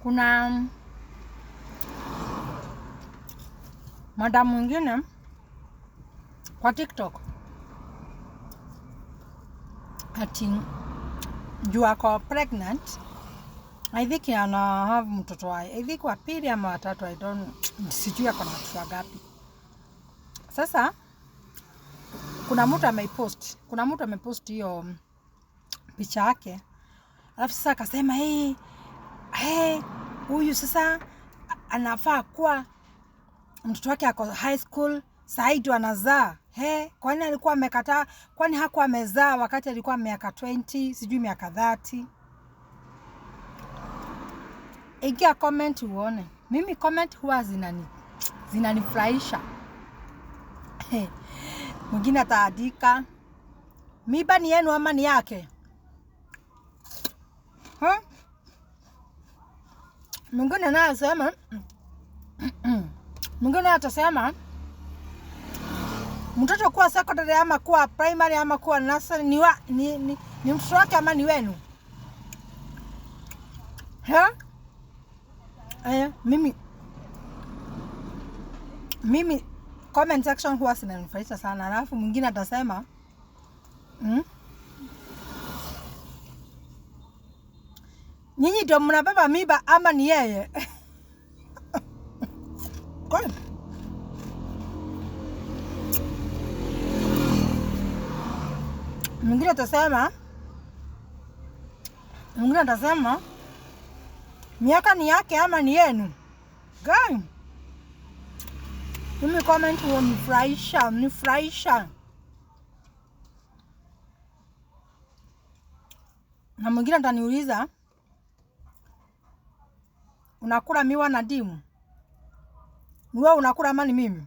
Kuna madam mwingine kwa TikTok ati juu ako pregnant, I think ana have mtoto wa, I think wa pili ama watatu, I don't, sijui ako na watoto wangapi. Sasa kuna mtu ameipost, kuna mtu amepost hiyo picha yake, alafu sasa akasema hey, hey, huyu sasa anafaa kuwa mtoto wake ako high school sahii ndio anazaa. He, kwani alikuwa amekataa? Kwani hakuwa amezaa wakati alikuwa miaka 20, sijui miaka 30? Ingia comment uone. Mimi comment huwa zinanifurahisha. Mwingine ataandika mimba ni yenu ama ni yake? Ha? Mwingine naye asema, mwingine atasema mtoto kuwa secondary ama kuwa primary ama kuwa nursery ni mtoto wake ama ni wenu? Ha? Mimi comment section huwa zinanifurahisha sana. Alafu mwingine atasema nyinyi ndio mnabeba mimba ama ni yeye? Kwani mwingine atasema, mwingine atasema miaka ni yake ama ni yenu? Gani? Mimi comment huwa nifurahisha, nifurahisha. Na mwingine ataniuliza unakula miwa na ndimu? Ni wewe unakula ama ni mimi?